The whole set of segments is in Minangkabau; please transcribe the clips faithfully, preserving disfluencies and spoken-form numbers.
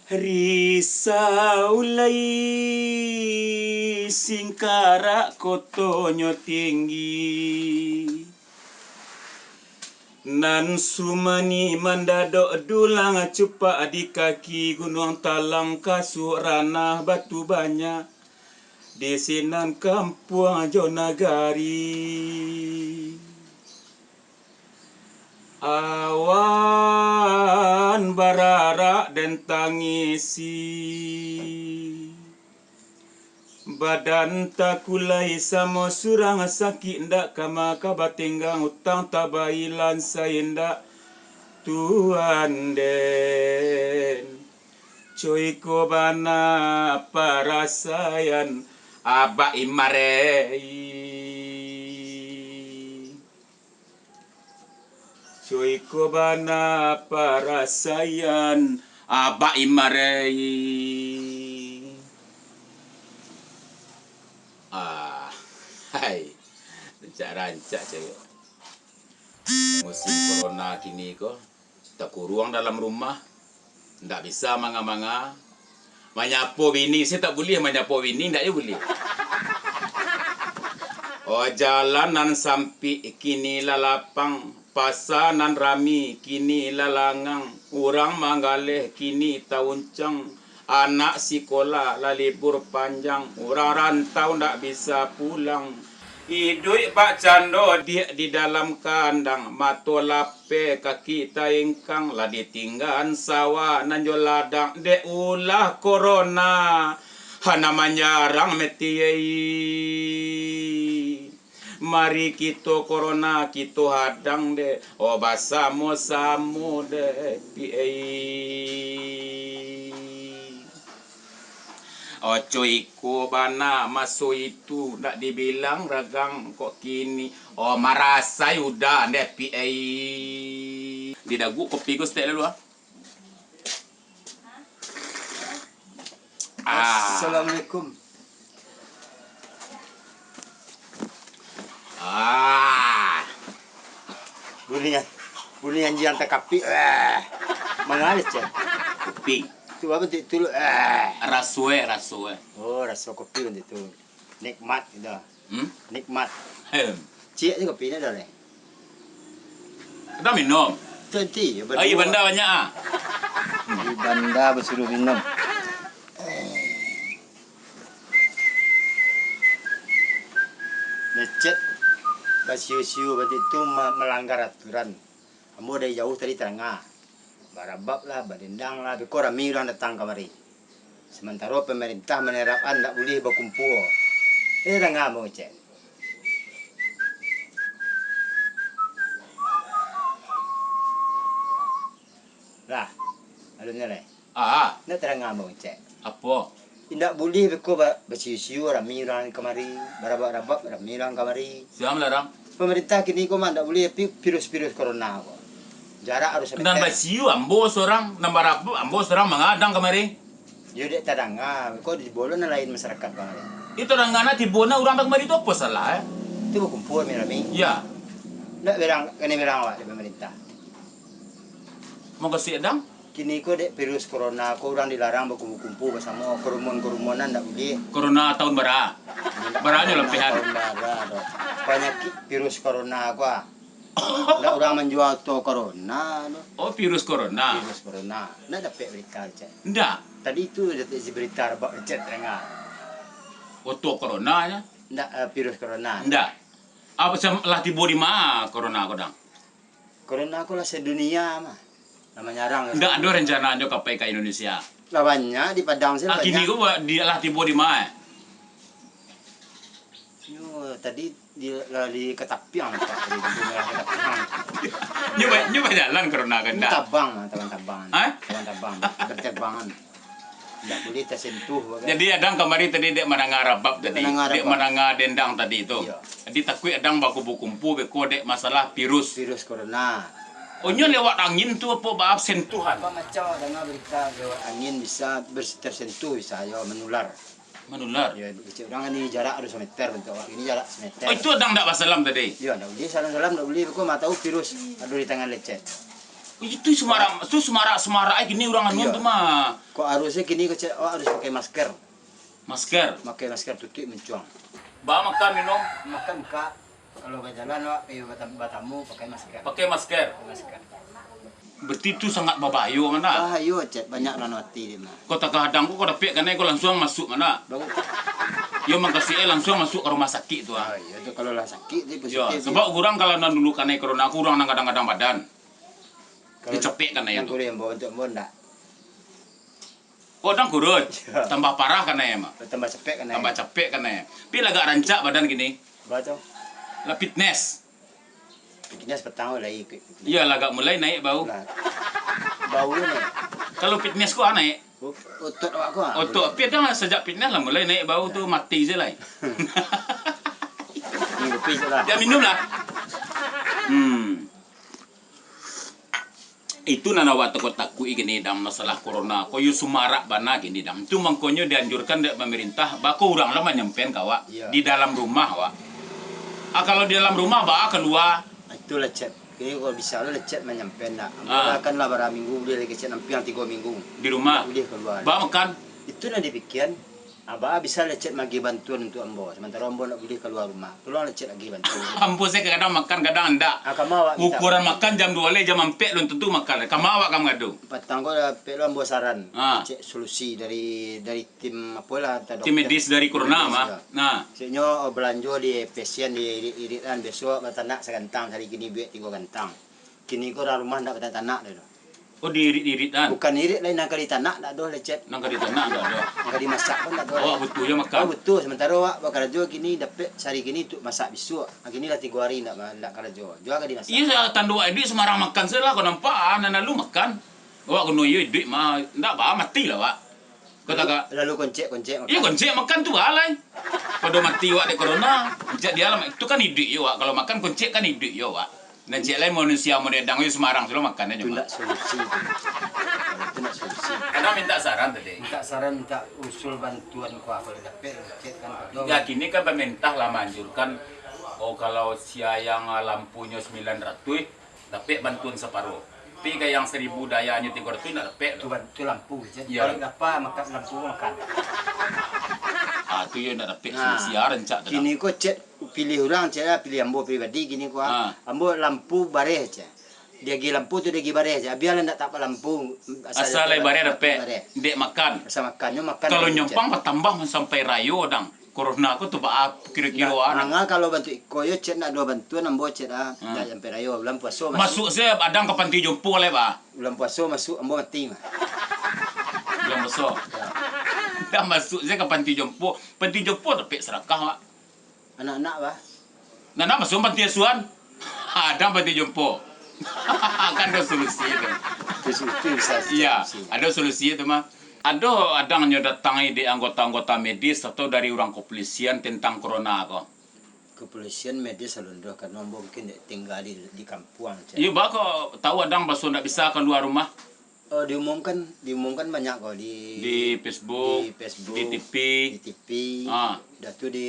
Risau lai, Singkarak kotonyo tinggi. Nan sumani mandadok dulang cupak di kaki Gunuang Talang, kasuak ranah batu banyak di sinan kampuang jo nagari. Awan bararak den tangisi. Badan takulai samo surang, sakik ndak kama ka batenggang, utang tabayia lansai ndak tuan den. Coiko bana parasaian Abak Imarei. Coiko bana parasaian Abak Imarei. Ah, hai. Rancak-rancak cewek. Musim corona kini ko, takuruang dalam rumah. Ndak bisa manga-manga. Manyapo bini, se tak buliah manyapo bini, ndak yo buliah. Oh, jalan nan sampik kini lah lapang, pasa nan rami kini lah langang, urang manggaleh kini tauncang, anak sikolah lah libur panjang, urang rantau ndak bisa pulang. Iduik bakcando diak di dalam kandang, mato lapeh kaki taingkang, lah ditinggaan sawah nan jo ladang, dek ulah corona hana manyarang metiei. Mari kito corona kito hadang dek, oh, basamo-samo dek piei. Oco iko bana maso itu, ndak dibilang ragang kok kini. Oh, marasai udah ndeh pi ai. Di dagu kopi ko setek lalu, ah. Ah. Assalamualaikum. Ah. Bunyi, bunyi anjiang takapik. Ah. Manga lecet. Kopi. Tu apo tu, tu, ah. Raso e, raso e. Oh, raso kopi bantuak tu. Nikmat gitu. Hmm? Nikmat. Hem. Ciek je kopi ni dah, leh. Kita minum. Tadi, ya, ai banda banyak, ah. Di banda basuruh minum. Lecet, basiu-siu bantuak tu ma-, malanggar aturan. Ambo dari jauah tadi tadanga. Barabab lah, badendang lah, beko rami urang datang kamari. Samantaro pamarintah manerapkan ndak buliah bakumpua. Eh, tadanga ambo ngecek. Lah, alun nyo lai. Ah. Ndak tadanga ambo ngecek. Apo? Indak buliah beko ba-, basiu-siu rami urang kamari, barabab-rabab rami urang kamari. Sia malarang? Pamarintah kini ko mah ndak buliah pi-, virus-virus corona ko. Jarak harus nan sameter. Basiu ambo surang, nan barabab ambo surang mangadang kamari. Yo dek tadanga, ko di bolo nan lain masarakat kamari. Itu tadanga na tibo na urang kamari tu apo salah, eh? Tu bakumpua rami-rami. Ya. Ndak berang, kanai berang awak dek pamarintah. Mangko si Adang? Kini ko dek virus corona ko urang dilarang bakumpul-kumpul basamo, karumun-karumunan ndak buliah. Corona tahun bara? Ndak, bara nyo corona lampihan. Tahun bara doh. Panyakik virus corona ko ah. Ndak urang manjual oto corona doh. Oh, virus corona. Virus corona. Ndak dapek berita, Cek? Ndak. Tadi tu isi berita rebak, Cek, danga. Oto corona nyo? Ndak, eh, virus corona. Ndak. Apo sam-, lah tibo di ma corona ko, Dang? Corona ko lah sadunia mah. Lah manyarang lah. Ndak ado rencana nyo ka pai ka Indonesia? Lah banyak di Padang sini. Ah, kini banyak. Ko wa-, di, lah tibo di ma, eh? Nyo tadi di, lah di Katapiang, Pak. Tadi di daerah Katapiang. Nyo ba-, nyo bajalan corona ko ndak? Tabang, tabang-tabang. Hah? Tabang-tabang. Berterbangan. Ndak buliah tasentuh, bagai. Jadi, Adang kamari tadi dek mandanga rabab tadi, mandanga dek rabab. Mandanga dendang tadi tu. Iyo. Jadi, takuik Adang bakumpul-kumpul beko dek masalah virus. Virus corona. Oh, nyo lewat angin tu apo ba-, sentuhan? Apo macam danga berita lewat angin bisa bers-, tersentuh, bisa yo manular. Manular? Yo, kecek urang ni jarak ado sameter bantuak awak. Ini jarak sameter. Oh, itu Adang ndak basalam tadi? Yo, ndak buliah salam-salam, ndak buliah, beko ma tahu virus ado di tangan lecet. Itu semarak, tu semarak-semarak ai kini urang anu tu mah. Kok harusnyo kini ko cek, awak harus pakai masker. Masker. Pakai masker tutuik muncuang. Ba makan minum. Makan ka, kalau bajalan awak pai batam-, batamu pakai masker. Pakai masker. Pakai masker. Berarti tu sangat babahayo kan dah? Bahayo cek, banyak urang mati di mah. Kok takadang ko, kok dapek kanai ko langsuang masuak mah. Baru. Yo mangkasuik ai langsuang masuak ka rumah sakik tu ah. Oh, iyo tu kalau lah sakik tu positif. Yo, sebab urang kalau nan dulu kanai corona ko urang nan gadang-gadang badan. Kalau dicapek kanai tu. Kurus ambo, untuk ambo ndak. Oh, dang kurus. Iyo. Tambah parah kanai mah. Tambah capek kanai. Tambah capek kanai. Tapi lagak rancak badan kini. Ba tu? Lah fitness. Fitness patang lai ikut. Iyo, lagak mulai naik bau. Lah. Bau ni. Kalau fitness ko naik. Otot awak ko. Otot, tapi dah sajak fitness lah mulai naik bau tu, mati se lai. Minum kopi se lah. Ya, minum lah. Hmm. Itu nan awak takuik-takuik kini, Dang, masalah corona ko, yo sumarak bana kini, Dang. Itu mangkonyo dianjurkan dek pamarintah, bako urang lah manyampaian ka awak, iyo, di dalam rumah awak. Ah, kalau di dalam rumah, baa kalua? Itulah, Cep. Kini kalau bisa lo lah, Cep, manyampaian, nak. Ah. Ambo kan lah bara minggu, buliah lai, Cep, ampiang tigo minggu. Di rumah? Ndak buliah kalua. Baa makan? Itu nan dipikian. Abah bisa lah, Cep, magih bantuan untuak ambo, samantaro ambo ndak buliah kalua rumah. Tolong lah, Cep, agih bantuan. Ambo se kadang makan, kadang ndak. Ah, kama awak minta. Ukuran makan jam duo lai, jam ampek lun tantu makan. Kama awak ka mangadu? Patang ko dapek lo ambo saran. Ah. Cek solusi dari, dari tim apolah, antah tim dokter. Tim medis dari corona mah. Nah. Ceknyo, oh, balanjo di pesian, di irik-irik kan. Biaso batanak sagantang, sahari kini buek tigo gantang. Kini ko urang rumah ndak batanak-tanak doh. Oh, diirik-irik kan? Bukan irik lai, nan ka ditanak ndak doh, Cep. Nan ka ditanak ndak doh. Nan ka dimasak pun ndak doh. Awak butuah jo makan. Awak butuah, samantaro awak bakarajo kini, dapek sahari kini untuak masak bisuak. Ah, kini lah tigo hari ndak, ndak karajo. Jo ka dimasak. Iyo, tando awak iduik sumarang makan se lah, ko nampak, ah, nan lalu makan. Awak guno iyo iduik mah, ndak baa, mati lah awak. Kok tagak. Lalu koncek-koncek makan. Iyo, koncek makan tu baa lai. Pado mati awak dek corona. Koncek dia lah, itu kan iduik yo awak. Kalau makan koncek kan iduik yo awak. Nan ciek lai manusia model dang yo sumarang sudah makan aja. Itu ndak solusi tu. Kalau itu ndak solusi. Kadang minta saran tadi. Minta saran, minta usul bantuan ko, kalau dapek koncek kan. Ya, kini kan pemerintah lah manjurkan, oh, kalau sia yang, ah, lampunyo sembilan ratuih, dapek bantuan saparo. Tapi ka yang saribu dayanyo tigo ratuih ndak dapek tu. Tu ban-, tu lampu, Cep. Iyo. Kalau ndak apa, makan lampu makan. Ah, tu yo ndak dapek solusi, ah, rancak tu. Kini ko, Cep, pilih urang, Cep, ah, pilih ambo pribadi kini ko, ah. Ah. Ambo lampu bareh, Cep. Diagiah lampu tu diagiah bareh, Cep. Bialah ndak tapak lampu, asal lai bareh dapek. Bareh. Dek makan. Asal makan, nyo makan. Kalau nyompang batambah sampai rayo, dang. Corona ko tu baa kiro-kiro, ah. Ndak, manga kalau bantuak iko yo, Cep, ndak ado bantuan ambo, Cep, ah. Hmm. Ndak sampai rayo, bulan puaso masuk. Masuk se adang ka panti jompo lai, bah. Bulan puaso masuk, ambo mati mah. Bulan puaso. Yo. Dah masuk se ka panti jompo. Panti jompo dapek sadakah, bah. Anak-anak, bah. Nah, nak masuk panti asuhan. Adang panti jompo. Kan ado solusi tu. Itu, itu bisa solusi. Iyo, ado solusi tu mah. Ado adang nyo datangi dek anggota-anggota medis atau dari urang kepolisian tentang corona ko? Kepolisian, medis alun doh, karano ambo mungkin dek tingga di, di kampuang, Cep. Iyo, baa kok tahu adang baso ndak bisa kalua rumah? Oh, diumumkan, diumumkan banyak ko di, di Facebook, di Facebook, di T V. Di T V. Ah. Dah tu di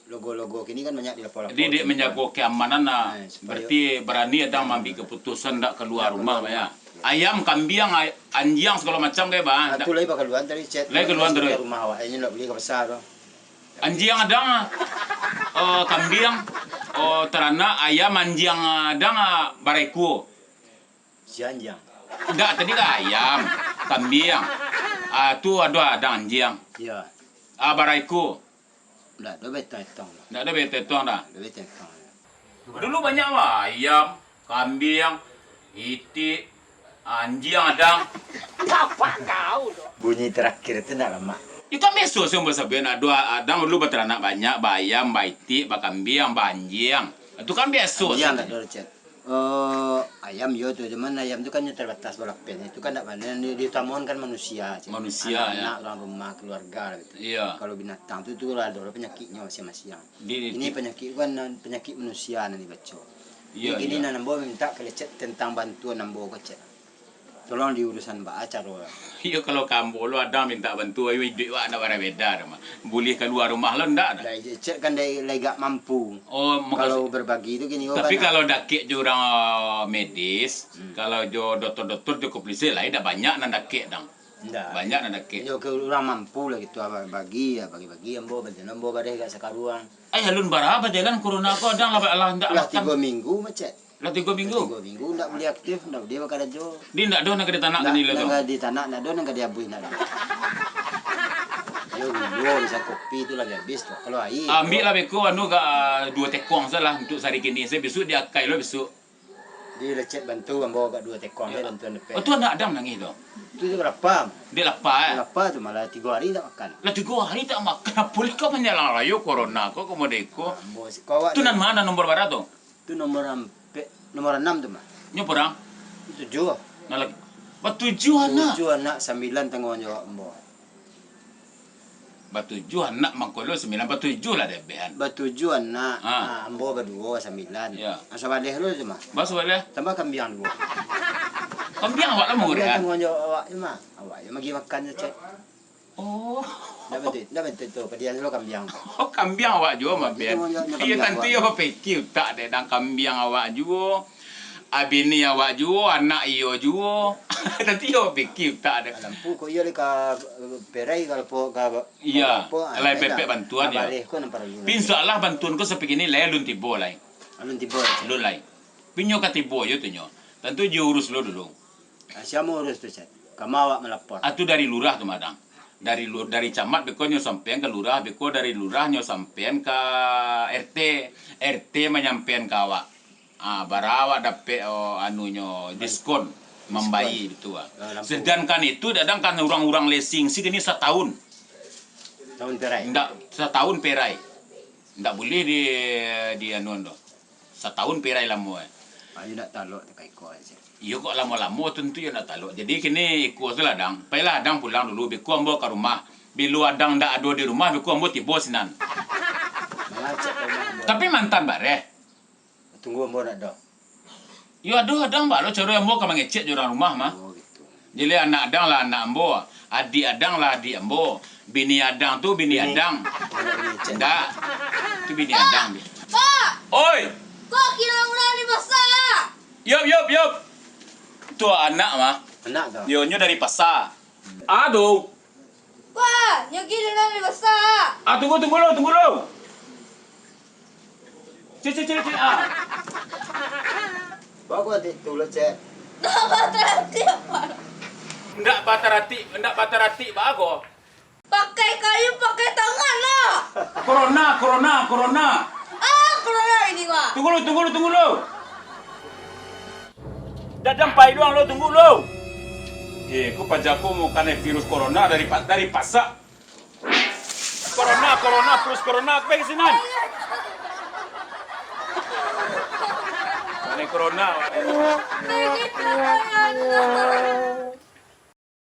logo-logo kini kan banyak di lapor-lapor. Jadi, dek manjago keamanan lah. Nah, supayo. Berarti barani adang maambiak keputusan ndak kalua rumah, bah, yo. Ayam, kambiang, ay-, anjiang, sagalo macam, bah. Ah, ndak. Tu lai bakaluan tadi, Cep. Lai kaluan tadi. Rumah awak, inyo ndak buliah ka pasar tu. Anjiang adang, eh, kambiang, oh, taranak, ayam, anjiang adang, ah, bara ikua. Si anjiang. Ndak, tadi kan ayam, kambiang. Ah, tu ado adang anjiang. Iyo. Ah, bara ikua. Ndak ado baetong-etong. Ndak ado baetong-etong dah. Ndak ado baetong-etong. Dulu banyak mah ayam, kambiang, itik, anjiang adang. Apa kau tu? Bunyi terakhir tu ndak lamak. Itu kan biaso se, ambo sabuik, ado adang dulu bataranak banyak, baayam, baitik, bakambiang, baanjiang. Itu kan biaso se. Anjiang ndak ado, Cep. Eh, ayam iyo tu, cuman ayam tu kan nyo terbatas balapeh, itu kan ndak bana, yang di-, diutamakan kan manusia, Cep. Manusia, yo. Anak-anak, urang rumah, keluarga gitu. Iyo. Kalau binatang tu, tu lah ado panyakiknyo masiang-masiang. Di, ini di panyakik tu kan, nan panyakik manusia nan dibaco. Iyo, iyo. Jadi kini nan ambo minta ka Cep tentang bantuan ambo ko, Cep. Tolong diurusan baa caro. Iyo, kalau ka ambo lo ada minta bantu, ayo iduik wak ndak bara beda doh mah. Buliah kalua rumah lo ndak doh. Lah, cek kan dai lai gak mampu. Oh, kalau makasih. Berbagi tu gini, oh, tapi banyak. Kalau dakek jo urang, ah, medis, hmm, kalau jo dokter-dokter jo kepolisian lai dak banyak nan dakek dang. Ndak. Banyak nan dakek. Iyo, ke urang mampu lah gitu, abah bagi, ya, bagi-bagi ambo, bajalan ambo bareh gak sakaruang. Ai, alun bara bajalan corona ko, dang lah, lah ndak lah makan. Tigo minggu macet. Lah tigo minggu? Tigo minggu ndak buliah aktif, ndak buliah bakarajo. Di ndak doh nan ka ditanak ndak, kini lah ndak tu. Nan ka ditanak ndak doh, nan ka diabuih ndak doh. Yo, gulo bisa kopi tu lah habis tu. Kalau air. Ambiak lah beko anu ka, ah, duo tekong salah untuk sari kini. Saya besok diakai lo besok. Di lecet bantu ambo agak duo tekong, ya, bantuan depek. Oh, tu anak Adam nangih tu? Tu, tu lapar. Dia lapar, eh? Lapar tu malah tigo hari tak makan. Lah tigo hari tak makan, apo lih kau manyalang rayo corona ko, komo deko? Ah, ambo si-, kau awak tu ni. Nan mana nomor bara tu? Tu nomor ampek, nomor anam tu mah. Nyo porang? Tujuh. Nah, lagi. Batujuh anak. Tujuh anak, sambilan tangguang jawab ambo. Batujuh anak mangko lo sambilan, batujuh lah dek behan. Batujuh anak, ha. Ah, ambo baduo, sambilan. Ya. Ah, sabaleh lo tu mah. Ba sabaleh? Tambah kambiang duo. Kambiang awak lah mangurus, kambiang kan? Tangguang jawab awak je mah. Awak je magi makan je, cek. Oh. Ndak bantu, ndak bantu tu, padian lo kambiang. Oh, kambiang awak juo mah, Ben. Iyo, tantu iyo bapikir utak dek, dang kambiang awak juo. Ah, bini awak juo, anak iyo juo. Tantu iyo pikir utak dek. Lampu ko iyo lai ka, eh, perai ka lapo ka. Iya, apo, ah, lai pepek bantuan, ya. Bareh ko nan paralu. Tapi insya Allah bantuan ko sapikini lai alun tibo lai. Alun tibo lai. Alun lai. Tapi nyo ka tibo yo tu nyo. Tantu jo urus lo dulu. Ah, sia mau urus tu, Cek? Kama awak malapor? Ah, tu dari lurah tu, Madang. Dari lu-, dari camat beko nyo sampaian ka lurah, beko dari lurah nyo sampaian ka R T, R T manyampaian ka awak. Ah, bara awak dapek, oh, anunyo, diskon, mambai, betul ah. Ah, lampu. Sedangkan itu kadang kan urang-urang lesing sih kini satahun. Tahun perai. Ndak, satahun perai. Ndak buliah di, di anuan doh. Satahun perai lamo, eh. Ayo ndak talok tu ka iko aja. Iyo kok lamo-lamo tu, tu iyo ndak talok. Jadi kini iko tu lah, Dang. Pailah Adang pulang dulu, beko ambo ka rumah. Bilo Adang ndak ado di rumah, beko ambo tibo sinan. Mangecek ka rumah ambo. Tapi mantan bareh. Tunggu ambo ndak ado. Yo ado, Adang baa lo caro ambo ka mangecek jo urang rumah mah. Oh, gitu. Jadi anak Adang lah anak ambo, adiak Adang lah adiak ambo, bini Adang tu bini Adang. Bini. Ndak. Tu bini Adang. Pak! Oi! Kok kilo ulah di pasar? Yup, yup, yup. Tu anak mah. Anak tu. Yo, nyo dari pasar. Aduh. Wah, nyo gilo lah di pasar. Ah, tunggu, tunggu lo, tunggu lo. Cek, cek, cek, cek, ah. Bagus atik tu lo, Cek. Ndak bataratik apo? Ndak bataratik, ndak bataratik baa ko? Pakai kayu, pakai tangan lah. Corona, corona, corona. Ah, corona ini, Pak. Tunggu lo, tunggu lo, tunggu lo. Dadam pai doang lo, tunggu lo. Eh, ko paja ko mau kanai virus corona dari pa-, dari pasak. Corona, corona, virus corona, pai ka sinan. Kanai corona.